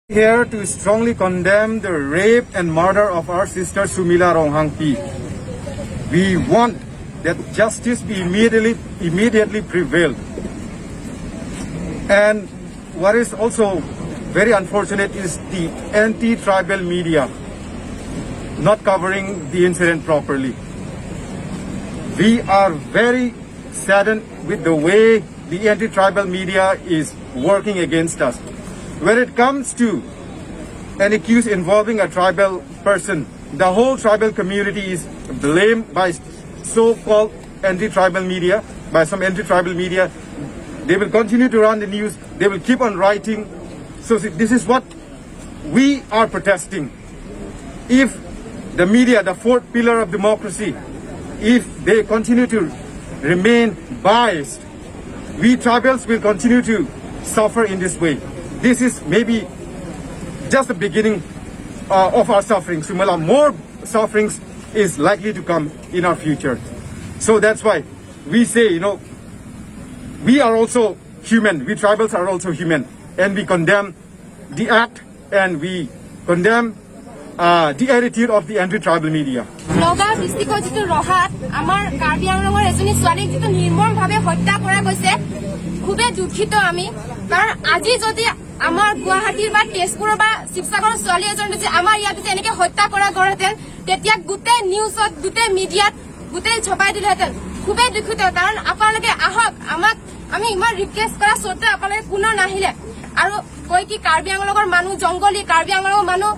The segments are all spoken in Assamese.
Here to strongly condemn the rape and murder of our sister Sumila Ronghangpi. We want that justice be immediately prevailed. And what is also very unfortunate is the anti-tribal media not covering the incident properly. We are very saddened with the way the anti-tribal media is working against us. When it comes to an accused involving a tribal person, the whole tribal community is blamed by so-called anti-tribal media, by some anti-tribal media. They will continue to run the news. They will keep on writing. So see, this is what we are protesting. If the media, the fourth pillar of democracy, if they continue to remain biased, we tribals will continue to suffer in this way. This is maybe just the beginning of our suffering. Sumala, more sufferings is likely to come in our future. So that's why we say, we are also human. We tribals are also human. And we condemn the act and we condemn the attitude of the anti-tribal media. Nagaon ডিষ্ট্ৰিক্টৰ যিটো ৰহাত আমাৰ কাৰ্বি আংলঙৰ এজনী ছোৱালীক যিটো নিৰ্মমভাৱে হত্যা কৰা গৈছে, খুবেই দুখিত আমি। কাৰণ আজি যদি আমাৰ গুৱাহাটীৰ বা তেজপুৰৰ বা শিৱসাগৰৰ ছোৱালী এজনী যদি আমাৰ ইয়াত যদি এনেকে হত্যা কৰা গ'লহেঁতেন, তেতিয়া গোটেই নিউজত, গোটেই মিডিয়াত গোটেই ছপাই দিলেহেঁতেন। খুবেই দুখিত, কাৰণ আপোনালোকে আহক, আমাক আমি ইমান ৰিকুৱেষ্ট কৰা স্বত্তেও আপোনালোকে কোনো নাহিলে। আৰু কয় কি কাৰ্বি আংলঙৰ মানুহ জংঘলী, কাৰ্বি আংলঙৰ মানুহ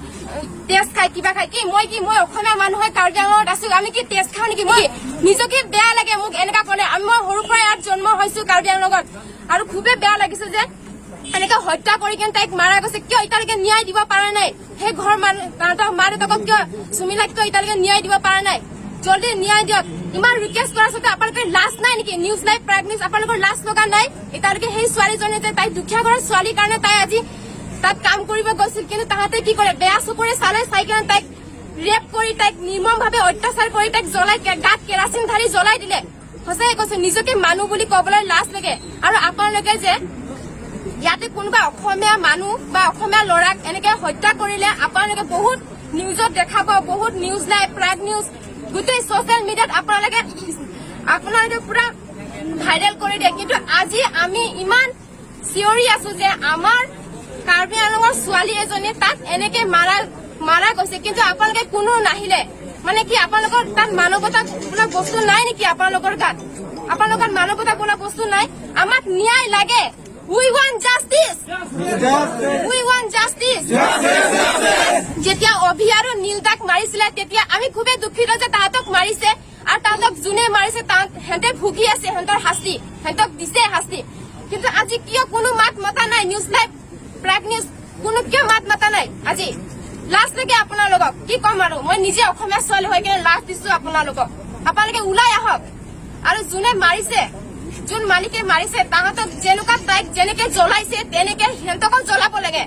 তেজ খাই, কিবা খাই। কি মই অসমীয়া মানুহ হৈ কাৰ্বি আংলঙত আছো, আমি কি তেজ খাওঁ নেকি? মই নিজকে বেয়া লাগে মোক এনেকা ক'লে। আমি মই সৰুৰ পৰাই ইয়াত জন্ম হৈছো কাৰ্বি আংলঙত আৰু খুবেই বেয়া লাগিছে যে এনেকে হত্যা কৰি কিনে তাইক মাৰা গৈছে। কিয় এতিয়ালৈকে ন্যায় দিব পৰা নাই? সেই ঘৰ মানুহ, তাহাঁতৰ মা দেউতাকক কিয়, চুমিলাক কিয় এতিয়ালৈকে ন্যায় দিব পৰা নাই? জলদি ন্যায় দিয়ক। ইমান ৰিকুৱেষ্ট কৰাৰ স্বত্তেও আপোনালোকে লাজ নাই নেকি? নিউজ লাইভ, প্ৰাগ নিউজ, আপোনালোকৰ লাজ লগা নাই এতিয়ালৈকে? সেই ছোৱালীজনী যে তাই দুখীয়া ঘৰৰ ছোৱালীৰ কাৰণে তাই আজি তাত কাম কৰিব গৈছিল, কিন্তু তাহাঁতে কি কৰে, বেয়া চকুৰে চালে, চাই কিনে তাইক ৰেপ কৰি, তাইক নিৰ্মমভাৱে অত্যাচাৰ কৰি, তাইক জ্বলাই, গাত কেৰাচিন ঢালি জ্বলাই দিলে। সঁচাকে কৈছো, নিজকে মানুহ বুলি কবলৈ লাজ লাগে। আৰু আপোনালোকে যে ইয়াতে কোনোবা অসমীয়া মানুহ বা অসমীয়া ল'ৰাক এনেকে হত্যা কৰিলে আপোনালোকে বহুত নিউজত দেখাব, বহুত নিউজ লাইভ, প্ৰাগ নিউজ, গোটেই ছচিয়েল মিডিয়াত আপোনালোকে পুৰা ভাইৰেল কৰি দিয়ে। কিন্তু আজি আমি ইমান চিঞৰি আছো যে আমাৰ কাৰ্বি আংলঙৰ ছোৱালী এজনী তাত এনেকে মাৰা গৈছে, কিন্তু আপোনালোকে কোনো নাহিলে। মানে কি আপোনালোকৰ তাত মানৱতা বোলা বস্তু নাই নেকি? আপোনালোকৰ গাত, আপোনালোকৰ মানৱতা বোলা বস্তু নাই? আমাক ন্যায় লাগে। We want justice, we want justice. যেতিয়া অভি আৰু নীলদাক মাৰিছিলে, তেতিয়া আমি খুবেই দুখিত যে তাহাঁতক মাৰিছে আৰু তাহাঁতক যোনে মাৰিছে তাহাঁত সিহঁতে ভুগি আছে, সিহঁতৰ শাস্তি, সিহঁতক দিছে শাস্তি। কিন্তু আজি কিয় কোনো মাত মতা নাই? নিউজ লাইভ, প্ৰাগ নিউজ, কোনো কিয় মাত মাতা নাই আজি? লাজ লাগে আপোনালোকক। কি ক'ম আৰু, মই নিজে অসমীয়া ছোৱালী হৈ কিনে লাজ দিছো আপোনালোকক। আপোনালোকে ওলাই আহক আৰু যোনে মাৰিছে, যোন মালিকে মাৰিছে, তাহাঁতক যেনেকুৱা তাইক যেনেকে জ্বলাইছে, তেনেকে সিহঁতকো জ্বলাব লাগে।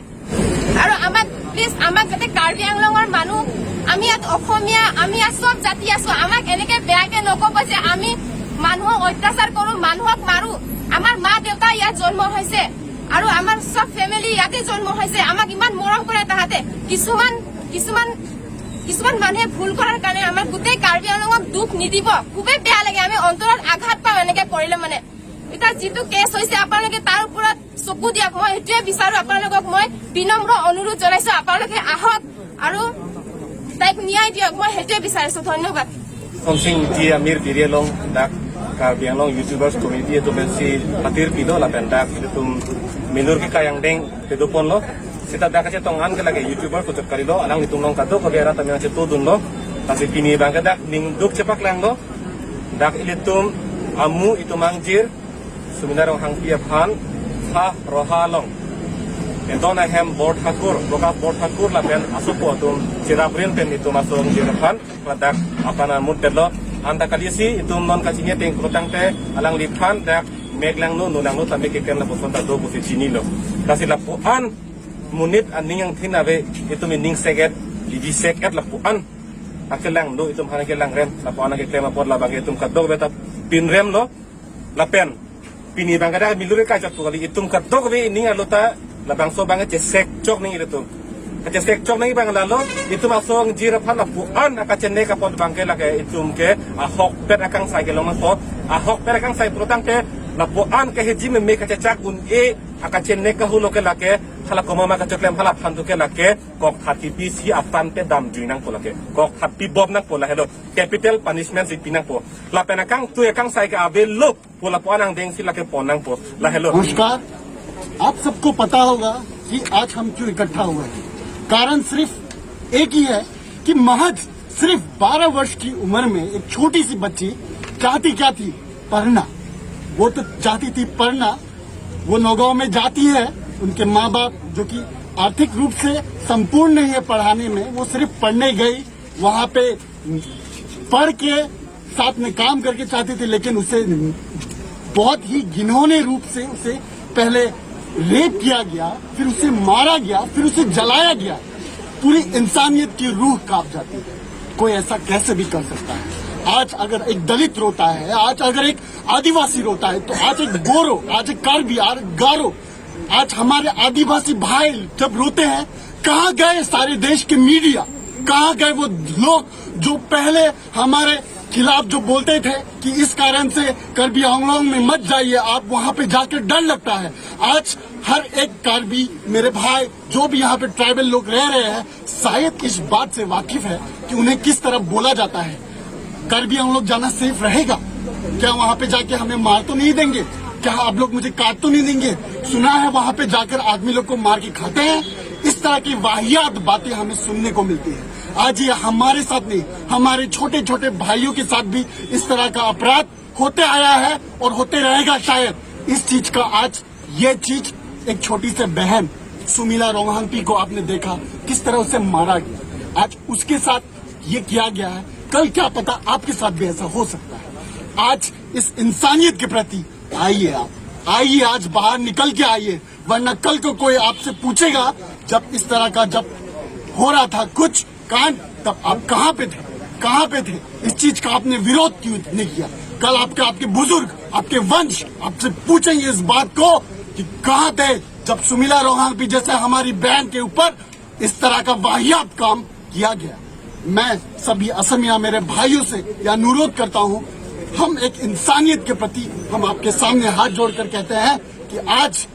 আৰু আমাক প্লিজ, আমাক যাতে কাৰ্বি আংলঙৰ মানুহ, আমি ইয়াত অসমীয়া, আমি ইয়াত চব জাতি আছো, আমাক এনেকে বেয়াকে নকব যে আমি মানুহক অত্যাচাৰ কৰো, মানুহক মাৰো। আমাৰ মা দেউতা ইয়াত জন্ম হৈছে আৰু আমাৰ চব ফেমিলি ইয়াতে জন্ম হৈছে। আমাক ইমান মৰম কৰে তাহাঁতে। কিছুমান কিছুমান কিছুমান মানুহে ভুল কৰাৰ কাৰণে আমাৰ গোটেই কাৰ্বি আংলঙক দুখ নিদিব। খুবেই বেয়া লাগে, আমি অন্তৰত আঘাত পাওঁ এনেকে কৰিলে। মানে এতিয়া যিটো কেছ হৈছে, আপোনালোকে তাৰ ওপৰত চকু দিয়ক, মই সেইটোৱে বিচাৰো। আপোনালোকক মই বিনম্ৰ অনুৰোধ জনাইছো, আপোনালোকে আহক আৰু তাইক ন্যায় দিয়ক, মই সেইটোৱে বিচাৰিছো। ধন্যবাদ। Somsing ti Amir Birelong dak Karbi Anglong YouTubers community itu bensi hatir pido la pendak itu tum milur ke kayang deng pedupon lo sita dak aja tongan ke lagi YouTuber kucuk kali lo alang hitung long kado ko biara tami aja tudun lo kasi pini bang dak ning duk cepak lang lo dak ilitum amu itu mangjir suminarong hang piap han ha roha long Entona hem Bor Thakur, Prokash Bor Thakur la pen asupo atum sirabrin pen itu masuk jiraphan dak apana mut lo anda kalisi itu non kasinya teng krotang te alang liphan dak meglang no nulang no tame ke la poson ta do pusi chini lo kasi la puan munit aning yang thinabe itu mining seget libi seket la puan akelang no itu hana ke lang rem la puan ke klema pot la bang itu kadok beta pin rem lo la pen pini bang kada milure ka chat kali itum kadok be ning alota. La bangso bang che sek chok ning itu. Che sek chok ning bang lalo itu masuk jira phan la puan aka che ne ka pon bang ke la ke itum ke a hok pet akang sai ke long so a hok pet akang sai protang ke la puan ke he jim me ka che chak un e aka che ne ka hulo ke la ke hala koma ma ka choklem hala phantu ke la ke kok thati pi si apan pe dam jui nang po la ke kok thati bob nang po la hello capital punishment si pinang po la penakang tu ekang sai ke abe lop po la puan ang deng si la ke ponang po la hello। नमस्कार, आप सबको पता होगा कि आज हम क्यों इकट्ठा हुए हैं। कारण सिर्फ एक ही है कि महज सिर्फ 12 वर्ष की उम्र में एक छोटी सी बच्ची चाहती क्या थी? पढ़ना। वो तो चाहती थी पढ़ना। वो नौगांव में जाती है, उनके माँ बाप जो कि आर्थिक रूप से संपूर्ण नहीं है पढ़ाने में, वो सिर्फ पढ़ने गई, वहां पे पढ़ के साथ में काम करके चाहती थी, लेकिन उसे बहुत ही घिनौने रूप से उसे पहले रेप किया गया, फिर उसे मारा गया, फिर उसे जलाया गया। पूरी इंसानियत की रूह कांप जाती है। कोई ऐसा कैसे भी कर सकता है? आज अगर एक दलित रोता है, आज अगर एक आदिवासी रोता है, तो आज एक बोरो, आज एक कार्बी, आज गारो, आज हमारे आदिवासी भाई जब रोते हैं, कहाँ गए सारे देश के मीडिया? कहाँ गए वो लोग जो पहले हमारे खिलाफ जो बोलते थे कि इस कारण से कार्बी आंगलोंग में मत जाइए आप, वहां पे जाकर डर लगता है? आज हर एक कार्बी मेरे भाई जो भी यहाँ पे ट्राइबल लोग रह रहे हैं, शायद इस बात से वाकिफ है कि उन्हें किस तरह बोला जाता है। कार्बी आंगलोंग जाना सेफ रहेगा क्या? वहां पे जाके हमें मार तो नहीं देंगे? क्या आप लोग मुझे काट तो नहीं देंगे? सुना है वहां पे जाकर आदमी लोग को मार के खाते हैं। इस तरह की वाहियात बातें हमें सुनने को मिलती है। आज ये हमारे साथ नहीं, हमारे छोटे छोटे भाइयों के साथ भी इस तरह का अपराध होते आया है और होते रहेगा शायद। इस चीज का आज ये चीज एक छोटी से बहन सुमीला रोहांगपी को आपने देखा किस तरह उसे मारा गया। आज उसके साथ ये किया गया है, कल क्या पता आपके साथ भी ऐसा हो सकता है। आज इस इंसानियत के प्रति आइए, आप आइए, आज बाहर निकल के आइए, वरना कल को कोई आपसे पूछेगा जब इस तरह का जब हो रहा था कुछ कांड, तब आप कहाँ पे थे? कहाँ पे थे? इस चीज का आपने विरोध क्यों नहीं किया? कल आपके आपके बुजुर्ग, आपके वंश आपसे पूछेंगे इस बात को कि कहाँ थे जब सुमीला रोहांगपी जैसे हमारी बहन के ऊपर इस तरह का वाहियात काम किया गया। मैं सभी असमिया मेरे भाइयों से यह अनुरोध करता हूं, हम एक इंसानियत के प्रति हम आपके सामने हाथ जोड़कर कहते हैं कि आज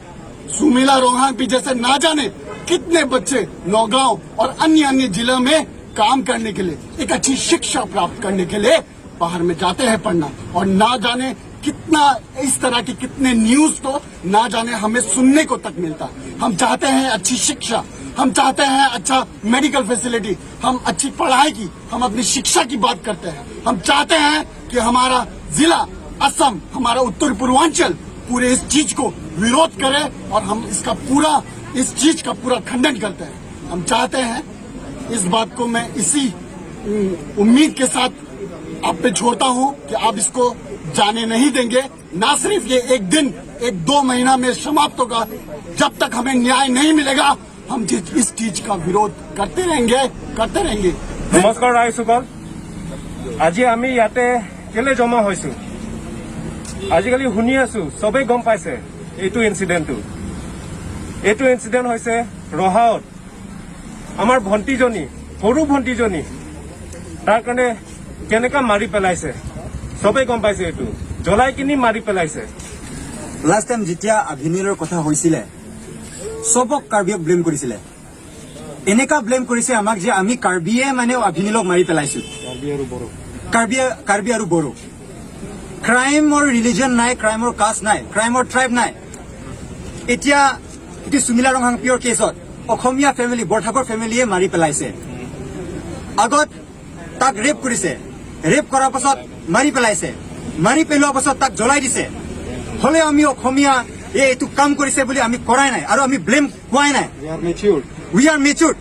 सुमीला रोहांगपी जैसे ना जाने कितने बच्चे नौगांव और अन्य अन्य जिलों में काम करने के लिए, एक अच्छी शिक्षा प्राप्त करने के लिए बाहर में जाते हैं पढ़ना, और ना जाने कितना इस तरह के कितने न्यूज तो ना जाने हमें सुनने को तक मिलता। हम चाहते हैं अच्छी शिक्षा, हम चाहते हैं अच्छा मेडिकल फैसिलिटी, हम अच्छी पढ़ाई की, हम अपनी शिक्षा की बात करते हैं। हम चाहते हैं कि हमारा जिला असम, हमारा उत्तर पूर्वांचल पूरे इस चीज को विरोध करे और हम इसका पूरा इस चीज का पूरा खंडन करते हैं। हम चाहते हैं इस बात को मैं इसी उम्मीद के साथ आप पे छोड़ता हूं कि आप इसको जाने नहीं देंगे। ना सिर्फ ये एक दिन, एक दो महीना में समाप्त होगा। जब तक हमें न्याय नहीं मिलेगा, हम इस चीज का विरोध करते रहेंगे, करते रहेंगे। নমস্কাৰ ৰাইজসকল, আজি আমি ইয়াতে কেলে জমা হৈছো? আজিকালি শুনি আছো, চবেই গম পাইছে এইটো ইনচিডেণ্টটো। এইটো ইনচিডেণ্ট হৈছে ৰহাত আমাৰ ভণ্টিজনী, সৰু ভণ্টিজনী, তাৰ কাৰণে কেনেকা মাৰি পেলাইছে চবেই গম পাইছে। এইটো জ্বলাই কিনি মাৰি পেলাইছে। লাষ্ট টাইম যেতিয়া আভিনীলৰ কথা হৈছিলে, চবক কাৰ্বিয়ক ব্লেম কৰিছিলে। এনেকা ব্লেম কৰিছে আমাক যে আমি কাৰ্বিয়ে মানে আভিনীলক মাৰি পেলাইছো, কাৰ্বি আৰু বড়ো। ক্ৰাইমৰ ৰিলিজন নাই, ক্ৰাইমৰ কাষ্ট নাই, ক্ৰাইমৰ ট্ৰাইব নাই। এতিয়া এইটো সুমিলা ৰংহাংপিয়ৰ কেছত অসমীয়া ফেমিলি, বৰঠাকুৰ ফেমিলিয়ে মাৰি পেলাইছে। আগত তাক ৰেপ কৰিছে, ৰেপ কৰাৰ পাছত মাৰি পেলাইছে, মাৰি পেলোৱাৰ পাছত তাক জ্বলাই দিছে। হ'লেও আমি অসমীয়া এইটো কাম কৰিছে বুলি আমি কৰাই নাই আৰু আমি ব্লেম কোৱাই নাই। We are matured. We are matured.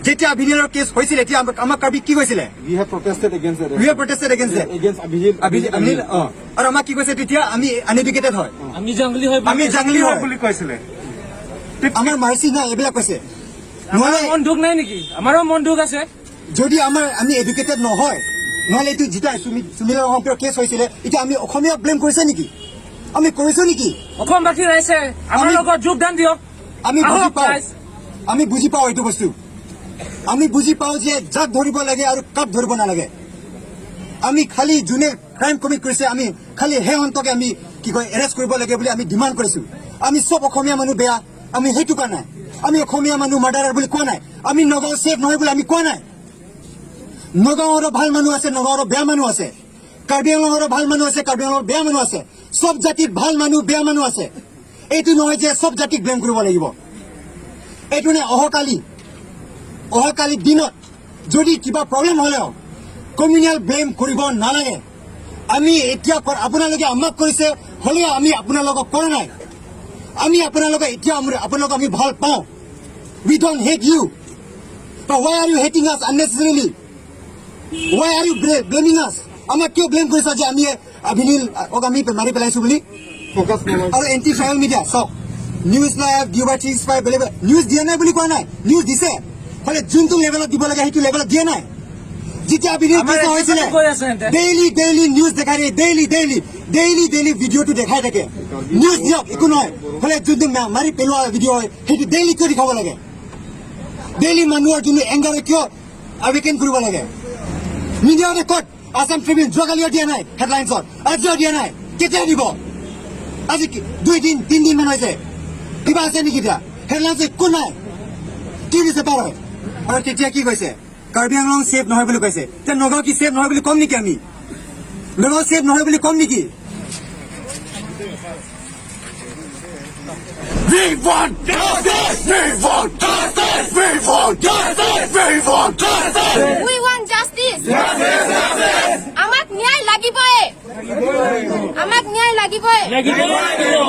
যেতিয়া অভিনীলৰ কেছ হৈছিলে, এতিয়া আমাক কাৰ্বি কি কৈছিলে? We have protested against it. We have protested against it. Against Abhinil. Abhinil, অ। আৰু আমাক কি কৈছে তেতিয়া? আমি আনএডুকেটেড হয়, আমি জংলী হয়। আমি জাংলি হয় বুলি কৈছিলে। আমাৰ মাৰ্চি নাই, এইবিলাক কৈছে। আমাৰ নহ'লে মন দুখ নাই নেকি? আমাৰো মন দুখ আছে। যদি আমাৰ আমি এডুকেটেড নহয়, নহ'লে এইটো যেতিয়া সুমিলা ৰংহাংপিয়ৰ কেছ হৈছিলে, এতিয়া আমি অসমীয়া ব্লেম কৰিছে নেকি? আমি কৰিছো নেকি? অসমবাসী ৰাইজে আমাৰ লগত যোগদান দিয়ক। আমি বুজি আহক পাওঁ। ৰাইজ। আমি বুজি পাওঁ এইটো বস্তু। আমি বুজি পাওঁ যে যাক ধৰিব লাগে আৰু কাক ধৰিব নালাগে। আমি খালি যোনে ক্ৰাইম কমিট কৰিছে, আমি খালি সেই অন্তকে আমি কি কয় এৰেষ্ট কৰিব লাগে বুলি আমি ডিমাণ্ড কৰিছো। আমি চব অসমীয়া মানুহ বেয়া, আমি সেইটো কোৱা নাই। আমি অসমীয়া মানুহ মাৰ্ডাৰাৰ বুলি কোৱা নাই। আমি নগাঁও ছেফ নহয় বুলি আমি কোৱা নাই। নগাঁৱৰো ভাল মানুহ আছে, নগাঁৱৰো বেয়া মানুহ আছে। কাৰ্বি আংলঙৰো ভাল মানুহ আছে, কাৰ্বি আংলঙৰ বেয়া মানুহ আছে। চব জাতিত ভাল মানুহ, বেয়া মানুহ আছে। এইটো নহয় যে চব জাতিক ব্লেম কৰিব লাগিব। এইটো নে অহাকালি দিনত যদি কিবা প্ৰব্লেম হ'লেও কমিউনেল ব্লেম কৰিব নালাগে। আমি এতিয়া আপোনালোকে আমাক কৰিছে, হ'লেও আমি আপোনালোকক কৰা নাই। আমি আপোনালোকক এতিয়া আপোনালোকক আমি ভাল পাওঁ। We don't hate you, but why are you hating us unnecessarily? Why are you blaming us? আমাক কিয় ব্লেম কৰিছা যে আমি অভিনীল আমি মাৰি পেলাইছো বুলি? আৰু এণ্টি ট্ৰাইবেল মিডিয়া চাওক, নিউজ লাইভ, ডিঅ' 365, বেলেগ নিউজ দিয়া নাই বুলি কোৱা নাই। নিউজ দিছে, হ'লে যোনটো লেভেলত দিব লাগে সেইটো লেভেলত দিয়া নাই। যেতিয়া অভিনীল আমাৰ কেছ হৈছিলে, কৈ আছে সিহঁতে। ডেইলি ডেইলি নিউজ দেখাই থাকে, ডেইলি ডেইলি ডেইলি ডেইলি ভিডিঅ'টো দেখাই থাকে। নিউজ দিয়ক, একো নহয়। হ'লে যোনটো মাৰি পেলোৱা ভিডিঅ' হয়, সেইটো ডেইলি কিয় দেখাব লাগে? ডেইলি মানুহৰ যোনটো এংগাৰ কিয় আৱেকেন কৰিব লাগে? মিডিয়াতে ক'ত? আছাম ট্ৰিবিউন যোৱাকালিও দিয়া নাই হেডলাইনছত, আজিও দিয়া নাই। কেতিয়া দিব? আজি 2 দিন 3 দিন মান হৈছে। কিবা আছে নেকি এতিয়া হেডলাইনছ? একো নাই। কি দিছে পাৰ হয়? আৰু তেতিয়া কি কৈছে? কাৰ্বি আংলং ছেফ নহয় বুলি কৈছে। এতিয়া নগাঁও কি ছেফ নহয় বুলি ক'ম নেকি আমি? নগাঁও ছেফ নহয় বুলি ক'ম নেকি? We want justice! We want justice! We want justice! We want justice! We want justice. আমাক ন্যায় লাগিবই, আমাক ন্যায় লাগিবই। লাগিব।